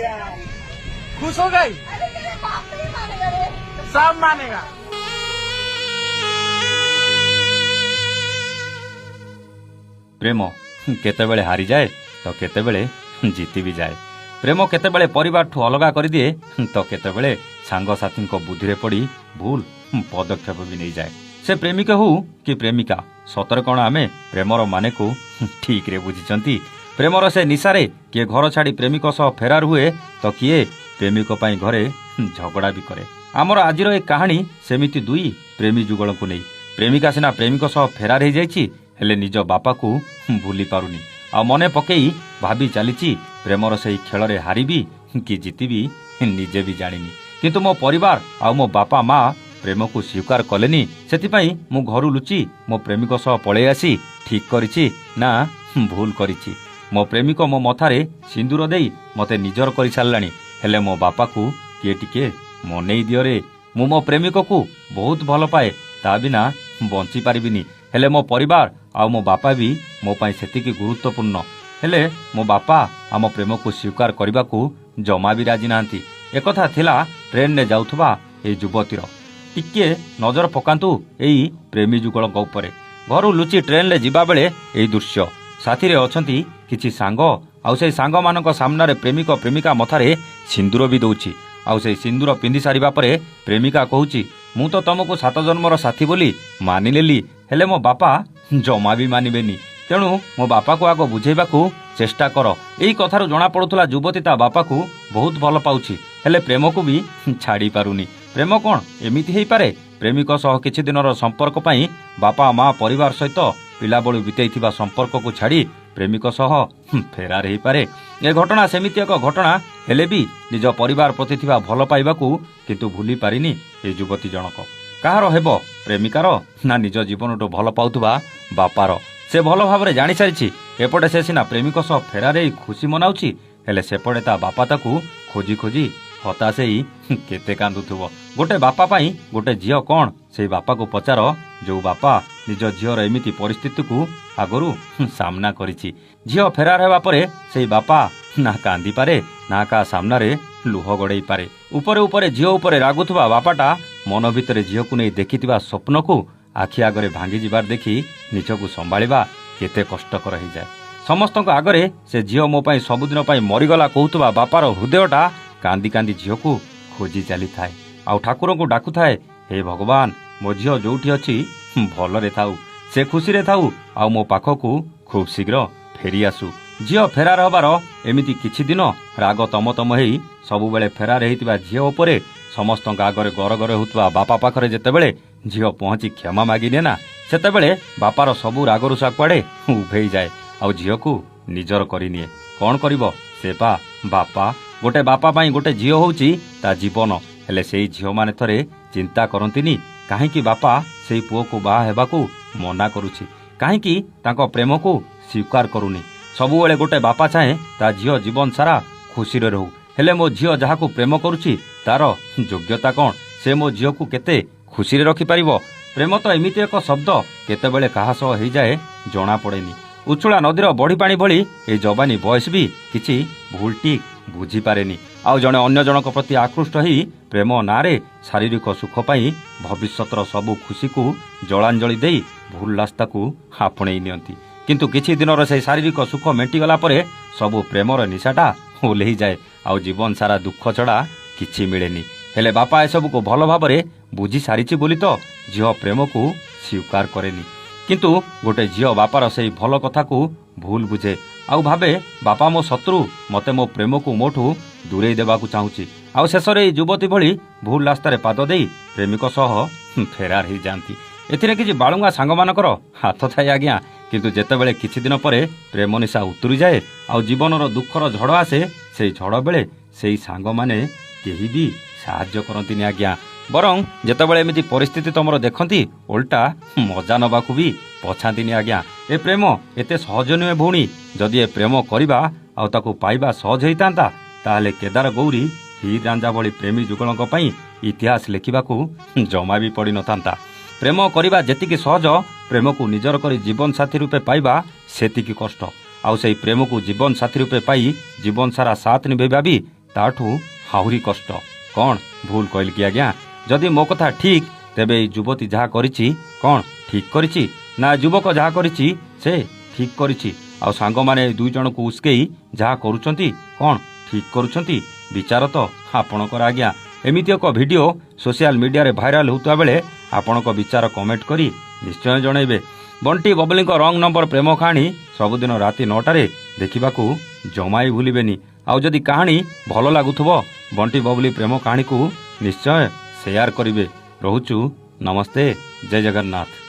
यार, खुश हो गई। अरे, मेरे बाप नहीं मानेगा रे। सब मानेगा। ପ୍ରେମ କେତେବେଳେ ହାରିଯାଏ ତ କେତେବେଳେ ଜିତି ବି ଯାଏ। ପ୍ରେମ କେତେବେଳେ ପରିବାରଠୁ ଅଲଗା କରିଦିଏ ତ କେତେବେଳେ ସାଙ୍ଗସାଥୀଙ୍କ ବୁଦ୍ଧିରେ ପଡ଼ି ଭୁଲ ପଦକ୍ଷେପ ବି ନେଇଯାଏ। ସେ ପ୍ରେମିକ ହଉ କି ପ୍ରେମିକା, ସତରେ କ'ଣ ଆମେ ପ୍ରେମର ମାନେକୁ ଠିକରେ ବୁଝିଛନ୍ତି? ପ୍ରେମର ସେ ନିଶାରେ କିଏ ଘର ଛାଡ଼ି ପ୍ରେମିକ ସହ ଫେରାର ହୁଏ ତ କିଏ ପ୍ରେମିକ ପାଇଁ ଘରେ ଝଗଡ଼ା ବି କରେ। ଆମର ଆଜିର ଏ କାହାଣୀ ସେମିତି ଦୁଇ ପ୍ରେମୀ ଯୁଗଳଙ୍କୁ ନେଇ। ପ୍ରେମିକା ସିନା ପ୍ରେମିକ ସହ ଫେରାର ହେଇଯାଇଛି, ହେଲେ ନିଜ ବାପାକୁ ଭୁଲି ପାରୁନି ଆଉ ମନେ ପକେଇ ଭାବି ଚାଲିଛି, ପ୍ରେମର ସେଇ ଖେଳରେ ହାରିବି କି ଜିତିବି ନିଜେ ବି ଜାଣିନି। କିନ୍ତୁ ମୋ ପରିବାର ଆଉ ମୋ ବାପା ମା ପ୍ରେମକୁ ସ୍ୱୀକାର କଲେନି, ସେଥିପାଇଁ ମୁଁ ଘରୁ ଲୁଚି ମୋ ପ୍ରେମିକ ସହ ପଳେଇ ଆସି ଠିକ୍ କରିଛି ନା ଭୁଲ କରିଛି? ମୋ ପ୍ରେମିକ ମୋ ମଥାରେ ସିନ୍ଦୁର ଦେଇ ମୋତେ ନିଜର କରିସାରିଲାଣି, ହେଲେ ମୋ ବାପାକୁ କିଏ ଟିକେ ମନେଇ ଦିଅରେ। ମୁଁ ମୋ ପ୍ରେମିକକୁ ବହୁତ ଭଲ ପାଏ, ତା ବିନା ବଞ୍ଚି ପାରିବିନି। ହେଲେ ମୋ ପରିବାର ଆଉ ମୋ ବାପା ବି ମୋ ପାଇଁ ସେତିକି ଗୁରୁତ୍ୱପୂର୍ଣ୍ଣ। ହେଲେ ମୋ ବାପା ଆମ ପ୍ରେମକୁ ସ୍ୱୀକାର କରିବାକୁ ଜମା ବି ରାଜି ନାହାନ୍ତି। ଏକଥା ଥିଲା ଟ୍ରେନରେ ଯାଉଥିବା ଏଇ ଯୁବତୀର। ଟିକିଏ ନଜର ପକାନ୍ତୁ ଏଇ ପ୍ରେମୀ ଯୁଗଳଙ୍କ ଉପରେ। ଘରୁ ଲୁଚି ଟ୍ରେନରେ ଯିବାବେଳେ ଏଇ ଦୃଶ୍ୟ। ସାଥିରେ ଅଛନ୍ତି କିଛି ସାଙ୍ଗ, ଆଉ ସେଇ ସାଙ୍ଗମାନଙ୍କ ସାମ୍ନାରେ ପ୍ରେମିକ ପ୍ରେମିକା ମଥାରେ ସିନ୍ଦୁର ବି ଦଉଛି। ଆଉ ସେଇ ସିନ୍ଦୁର ପିନ୍ଧି ସାରିବା ପରେ ପ୍ରେମିକା କହୁଛି, ମୁଁ ତ ତମକୁ ସାତ ଜନ୍ମର ସାଥୀ ବୋଲି ମାନିନେଲି, ହେଲେ ମୋ ବାପା ଜମା ବି ମାନିବେନି। ତେଣୁ ମୋ ବାପାକୁ ଆଗ ବୁଝେଇବାକୁ ଚେଷ୍ଟା କର। ଏଇ କଥାରୁ ଜଣାପଡ଼ୁଥିଲା ଯୁବତୀ ତା ବାପାକୁ ବହୁତ ଭଲ ପାଉଛି, ହେଲେ ପ୍ରେମକୁ ବି ଛାଡ଼ି ପାରୁନି। ପ୍ରେମ କ'ଣ ଏମିତି ହେଇପାରେ? ପ୍ରେମିକ ସହ କିଛି ଦିନର ସମ୍ପର୍କ ପାଇଁ ବାପା ମା ପରିବାର ସହିତ ପିଲାବେଳୁ ବିତେଇଥିବା ସମ୍ପର୍କକୁ ଛାଡ଼ି ପ୍ରେମିକ ସହ ଫେରାର ହେଇପାରେ? ଏ ଘଟଣା ସେମିତି ଏକ ଘଟଣା, ହେଲେ ବି ନିଜ ପରିବାର ପ୍ରତି ଥିବା ଭଲ ପାଇବାକୁ କିନ୍ତୁ ଭୁଲି ପାରିନି ଏ ଯୁବତୀ ଜଣକ। କାହାର ହେବ, ପ୍ରେମିକାର ନା ନିଜ ଜୀବନଠୁ ଭଲ ପାଉଥିବା ବାପାର? ସେ ଭଲ ଭାବରେ ଜାଣିସାରିଛି। ଏପଟେ ସେ ସିନା ପ୍ରେମିକ ସହ ଫେରାର ହେଇ ଖୁସି ମନାଉଛି, ହେଲେ ସେପଟେ ତା ବାପା ତାକୁ ଖୋଜି ଖୋଜି ହତାଶ ହେଇ କେତେ କାନ୍ଦୁଥିବ। ଗୋଟେ ବାପା ପାଇଁ ଗୋଟେ ଝିଅ କ'ଣ, ସେଇ ବାପାକୁ ପଚାର, ଯୋଉ ବାପା ନିଜ ଝିଅର ଏମିତି ପରିସ୍ଥିତିକୁ ଆଗରୁ ସାମ୍ନା କରିଛି। ଝିଅ ଫେରାର ହେବା ପରେ ସେଇ ବାପା ନା କାନ୍ଦିପାରେ ନା କାହା ସାମ୍ନାରେ ଲୁହ ଗଡ଼େଇ ପାରେ। ଉପରେ ଉପରେ ଝିଅ ଉପରେ ରାଗୁଥିବା ବାପାଟା ମନ ଭିତରେ ଝିଅକୁ ନେଇ ଦେଖିଥିବା ସ୍ୱପ୍ନକୁ ଆଖି ଆଗରେ ଭାଙ୍ଗି ଯିବାର ଦେଖି ନିଜକୁ ସମ୍ଭାଳିବା କେତେ କଷ୍ଟକର ହେଇଯାଏ। ସମସ୍ତଙ୍କ ଆଗରେ ସେ ଝିଅ ମୋ ପାଇଁ ସବୁଦିନ ପାଇଁ ମରିଗଲା କହୁଥିବା ବାପାର ହୃଦୟଟା କାନ୍ଦି କାନ୍ଦି ଝିଅକୁ ଖୋଜି ଚାଲିଥାଏ ଆଉ ଠାକୁରଙ୍କୁ ଡାକୁଥାଏ, ହେ ଭଗବାନ, ମୋ ଝିଅ ଯୋଉଠି ଅଛି ଭଲରେ ଥାଉ, ସେ ଖୁସିରେ ଥାଉ ଆଉ ମୋ ପାଖକୁ ଖୁବ୍ ଶୀଘ୍ର ଫେରି ଆସୁ। ଝିଅ ଫେରାର ହେବାର ଏମିତି କିଛି ଦିନ ରାଗ ତମ ତମ ହେଇ ସବୁବେଳେ ଫେରାର ହେଇଥିବା ଝିଅ ଉପରେ ସମସ୍ତଙ୍କ ଆଗରେ ଗରଗର ହେଉଥିବା ବାପା ପାଖରେ ଯେତେବେଳେ ଝିଅ ପହଞ୍ଚି କ୍ଷମା ମାଗିନିଏ ନା, ସେତେବେଳେ ବାପାର ସବୁ ରାଗରୁଷା କୁଆଡ଼େ ଉଭେଇ ଯାଏ ଆଉ ଝିଅକୁ ନିଜର କରିନିଏ। କ'ଣ କରିବ, ସେ ପା ବାପା। ଗୋଟେ ବାପା ପାଇଁ ଗୋଟେ ଝିଅ ହେଉଛି ତା ଜୀବନ। ହେଲେ ସେଇ ଝିଅମାନେ ଥରେ ଚିନ୍ତା କରନ୍ତିନି କାହିଁକି ବାପା ସେଇ ପୁଅକୁ ବାହା ହେବାକୁ ମନା କରୁଛି, କାହିଁକି ତାଙ୍କ ପ୍ରେମକୁ ସ୍ୱୀକାର କରୁନି। ସବୁବେଳେ ଗୋଟେ ବାପା ଚାହେଁ ତା ଝିଅ ଜୀବନ ସାରା ଖୁସିରେ ରହୁ। ହେଲେ ମୋ ଝିଅ ଯାହାକୁ ପ୍ରେମ କରୁଛି ତାର ଯୋଗ୍ୟତା କ'ଣ? ସେ ମୋ ଝିଅକୁ କେତେ ଖୁସିରେ ରଖିପାରିବ? ପ୍ରେମ ତ ଏମିତି ଏକ ଶବ୍ଦ, କେତେବେଳେ କାହା ସହ ହେଇଯାଏ ଜଣା ପଡ଼େନି। ଉଛୁଳା ନଦୀର ବଢ଼ି ପାଣି ଭଳି ଏ ଯବାନୀ ବୟସ ବି କିଛି ଭୁଲ ଠିକ୍ ବୁଝିପାରେନି, ଆଉ ଜଣେ ଅନ୍ୟ ଜଣଙ୍କ ପ୍ରତି ଆକୃଷ୍ଟ ହେଇ ପ୍ରେମ ନାଁରେ ଶାରୀରିକ ସୁଖ ପାଇଁ ଭବିଷ୍ୟତର ସବୁ ଖୁସିକୁ ଜଳାଞ୍ଜଳି ଦେଇ ଭୁଲ ରାସ୍ତାକୁ ଆପଣେଇ ନିଅନ୍ତି। କିନ୍ତୁ କିଛି ଦିନର ସେଇ ଶାରୀରିକ ସୁଖ ମେଣ୍ଟିଗଲା ପରେ ସବୁ ପ୍ରେମର ନିଶାଟା ଓହ୍ଲେଇଯାଏ ଆଉ ଜୀବନ ସାରା ଦୁଃଖ ଛଡ଼ା କିଛି ମିଳେନି। ହେଲେ ବାପା ଏସବୁକୁ ଭଲ ଭାବରେ ବୁଝି ସାରିଛି ବୋଲି ତ ଝିଅ ପ୍ରେମକୁ ସ୍ୱୀକାର କରେନି। କିନ୍ତୁ ଗୋଟେ ଝିଅ ବାପାର ସେଇ ଭଲ କଥାକୁ ଭୁଲ ବୁଝେ ଆଉ ଭାବେ ବାପା ମୋ ଶତ୍ରୁ, ମୋତେ ମୋ ପ୍ରେମକୁ ମୋଠୁ ଦୂରେଇ ଦେବାକୁ ଚାହୁଁଛି। ଆଉ ଶେଷରେ ଏଇ ଯୁବତୀ ଭଳି ଭୁଲ ରାସ୍ତାରେ ପାଦ ଦେଇ ପ୍ରେମିକ ସହ ଫେରାର ହେଇଯାଆନ୍ତି। ଏଥିରେ କିଛି ବାଳୁଙ୍ଗା ସାଙ୍ଗମାନଙ୍କର ହାତ ଥାଏ ଆଜ୍ଞା। କିନ୍ତୁ ଯେତେବେଳେ କିଛି ଦିନ ପରେ ପ୍ରେମ ନିଶା ଉତୁରିଯାଏ ଆଉ ଜୀବନର ଦୁଃଖର ଝଡ଼ ଆସେ, ସେଇ ଝଡ଼ ବେଳେ ସେଇ ସାଙ୍ଗମାନେ କେହି ବି ସାହାଯ୍ୟ କରନ୍ତିନି ଆଜ୍ଞା। ବରଂ ଯେତେବେଳେ ଏମିତି ପରିସ୍ଥିତି ତମର ଦେଖନ୍ତି, ଓଲଟା ମଜା ନେବାକୁ ବି ପଛାନ୍ତିନି ଆଜ୍ଞା। ଏ ପ୍ରେମ ଏତେ ସହଜ ନୁହେଁ ଭଉଣୀ। ଯଦି ଏ ପ୍ରେମ କରିବା ଆଉ ତାକୁ ପାଇବା ସହଜ ହେଇଥାନ୍ତା, ତାହେଲେ କେଦାର ଗୌରୀ ହୀର ରାଞ୍ଜା ଭଳି ପ୍ରେମୀ ଯୁଗଳଙ୍କ ପାଇଁ ଇତିହାସ ଲେଖିବାକୁ ଜମା ବି ପଡ଼ିନଥାନ୍ତା। ପ୍ରେମ କରିବା ଯେତିକି ସହଜ, ପ୍ରେମକୁ ନିଜର କରି ଜୀବନସାଥୀ ରୂପେ ପାଇବା ସେତିକି କଷ୍ଟ। ଆଉ ସେଇ ପ୍ରେମକୁ ଜୀବନସାଥୀ ରୂପେ ପାଇ ଜୀବନ ସାରା ସାଥ ନିଭେଇବା ବି ତାଠୁ ଆହୁରି କଷ୍ଟ। କ'ଣ ଭୁଲ କହିଲି କି ଆଜ୍ଞା? ଯଦି ମୋ କଥା ଠିକ୍, ତେବେ ଏଇ ଯୁବତୀ ଯାହା କରିଛି କ'ଣ ଠିକ୍ କରିଛି, ନା ଯୁବକ ଯାହା କରିଛି ସେ ଠିକ୍ କରିଛି? ଆଉ ସାଙ୍ଗମାନେ ଏ ଦୁଇ ଜଣଙ୍କୁ ଉସ୍କେଇ ଯାହା କରୁଛନ୍ତି କ'ଣ ଠିକ୍ କରୁଛନ୍ତି? ବିଚାର ତ ଆପଣଙ୍କର ଆଜ୍ଞା। ଏମିତି ଏକ ଭିଡ଼ିଓ ସୋସିଆଲ ମିଡ଼ିଆରେ ଭାଇରାଲ ହେଉଥିବା ବେଳେ ଆପଣଙ୍କ ବିଚାର କମେଣ୍ଟ କରି ନିଶ୍ଚୟ ଜଣାଇବେ। ବଣ୍ଟି ବବଲିଙ୍କ ରଙ୍ଗ ନମ୍ବର ପ୍ରେମ କାହାଣୀ ସବୁଦିନ ରାତି 9ଟାରେ ଦେଖିବାକୁ ଜମାଇ ଭୁଲିବେନି। ଆଉ ଯଦି କାହାଣୀ ଭଲ ଲାଗୁଥିବ, ବଣ୍ଟି ବବଲି ପ୍ରେମ କାହାଣୀକୁ ନିଶ୍ଚୟ ସେୟାର କରିବେ। ରହୁଛୁ, ନମସ୍ତେ, ଜୟ ଜଗନ୍ନାଥ।